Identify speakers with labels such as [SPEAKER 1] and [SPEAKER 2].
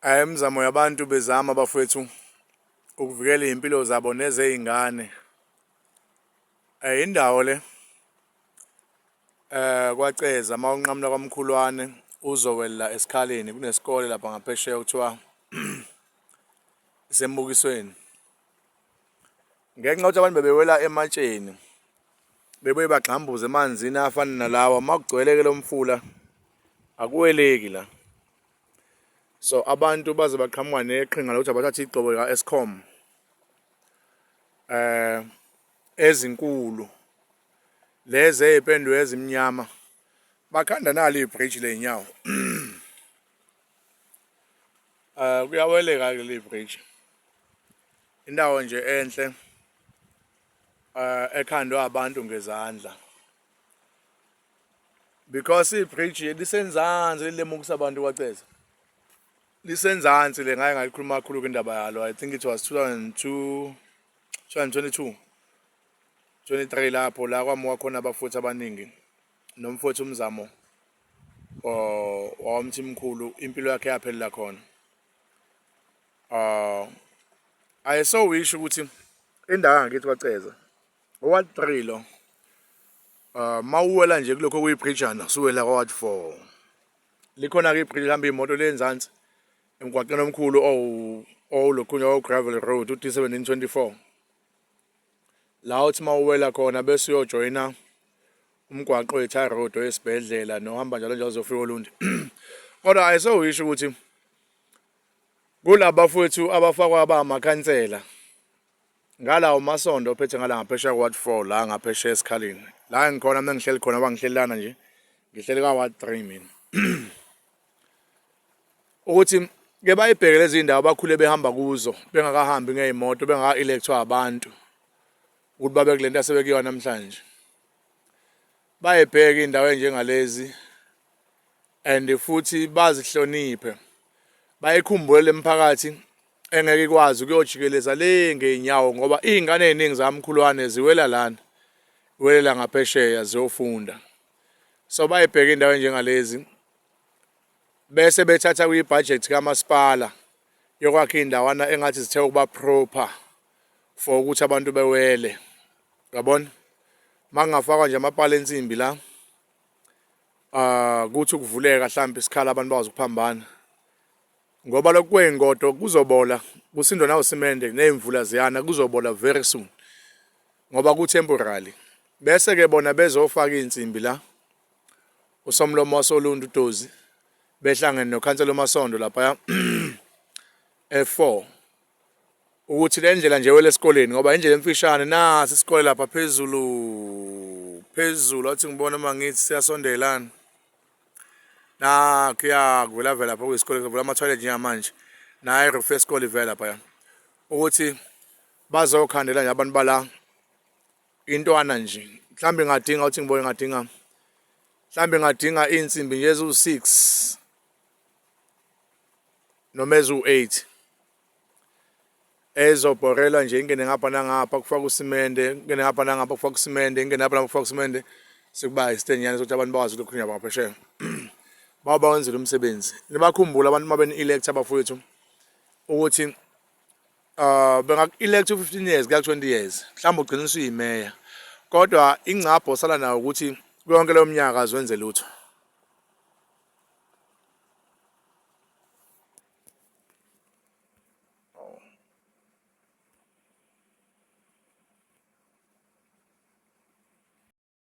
[SPEAKER 1] Imizamo yabantu bezama bafowethu ukuvikela iy'mpilo zabo nezey'ngane. Indawo le kwaCeza uma unqamula kwaMkhulwane uzowela esikhaleni kunesikole lapha ngaphesheya okuthiwa isembukisweni. Ngenxa yokuthi abantu bebewela ematsheni bebuye bagxambuze emanzini afana nalawa, uma kugcwele-ke lo mfula akuweleki la. So abantu baze baqhamuka neqhinga lokuthi abathathe igxobo lika-Eskom ezinkulu lezi ey'pendwe ezimnyama bakhanda nalo ibhriji ley'nyawo. Kuyaweleka-ke leli bhriji, indawo nje enhle ekhandwe abantu ngezandla because ibhriji lisenzansi lilemukisa abantu kwaCeza, lisenzansi le ngake ngalikhuluma kakhulu indaba yalo. I think it was 2002, 2022, 23 lapho la kwamuka khona abafowethu abaningi nomfowethu uMzamo waMthimkhulu impilo yakhe yaphelela khona. I so wish ukuthi indawo yangakithi kwaCeza ward 3 lo mawuwela nje kulokho okuyibridjana usuwela kwa-ward 4. Likhona-ke ibhriji lihamba iy'moto le enzansi emgwaqeni omkhulu owulokhunya owu-gravel road u-D 1724 la uthi mawuwela khona bese uyojoyina umgwaqo we-tar road oyesibhedlela nohamba njalo njalo uzofika oLundi. Kodwa ayisowisho ukuthi kulabafowethu abafakwa abamakhansela ngalawo masondo ophethe ngala ngaphesheya kwa-ward 4 la ngaphesheya esikhaleni la ngikhona mina ngihleli khona bangihleli lana nje ngihleli ka-ward 3 mina ukuthi ke bayibheke lezi ndawo bakhule behamba kuzo bengakahambi ngey'moto bengaka-electwa abantu ukuthi babe kule nto asebekuyona namhlanje. Bayibheke iy'ndawo ey'njengalezi and futhi bazihloniphe, bayikhumbule le miphakathi engeke ikwazi ukuyojikeleza le ngey'nyawo ngoba iy'ngane ey'ningi zaMkhulwane ziwela lana, welela ngaphesheya ziyofunda. So bayibheke iy'ndawo ey'njengalezi bese bethatha kwibhajethi kamasipala yokwakha iy'ndawana engathi zithe ukuba proper for ukuthi abantu bewele. Uyabona? Makungafakwa nje amapala ensimbi la kuthi ukuvuleka mhlawumbe isikhala abantu bakwazi ukuphambana ngoba lokhu kwey'ngodo kuzobola kusindwa nawusimende ney'mvula ziyana kuzobola very soon ngoba ku-temporary. Bese-ke bona bezofaka iy'nsimbi la uSomlomo wasoLundi uDozi behlangene nokhansela uMasondo laphaya e-4 ukuthi le ndlela nje wele esikoleni ngoba indlela emfishane nasi isikole lapha phezulu phezulu athi ngibona uma ngithi siyasondelana nakhu ya kuvela vela lapha kuyisikole kuvela ama-toilet njengamanje nayo i-roof yesikole ivela laphaya ukuthi bazokhandela nje abantu bala intwana nje mhlawumbe ngadinga ukuthi ngibone ngadinga mhlawumbe ngadinga iy'nsimbi nje eziwu-six noma eziwu-8 ezobhorelwa nje ingene ngapha nangapha kufaka usimende ingene ngapha nangapha kufaka usimende ingene ngapha nangapha kufaka usimende sekuba isitenyana sokuthi abantu bakwazi ukukhulunywa ngaphesheya bawo bawenzile umsebenzi nibakhumbula abantu uma beni-elect abafowethu ukuthi bengaku-elect u-15 years kuya ku-20 years mhlawumbe ugcina usuyimeya kodwa ingcabho osala nayo ukuthi yonke leyo minyaka aziwenze lutho.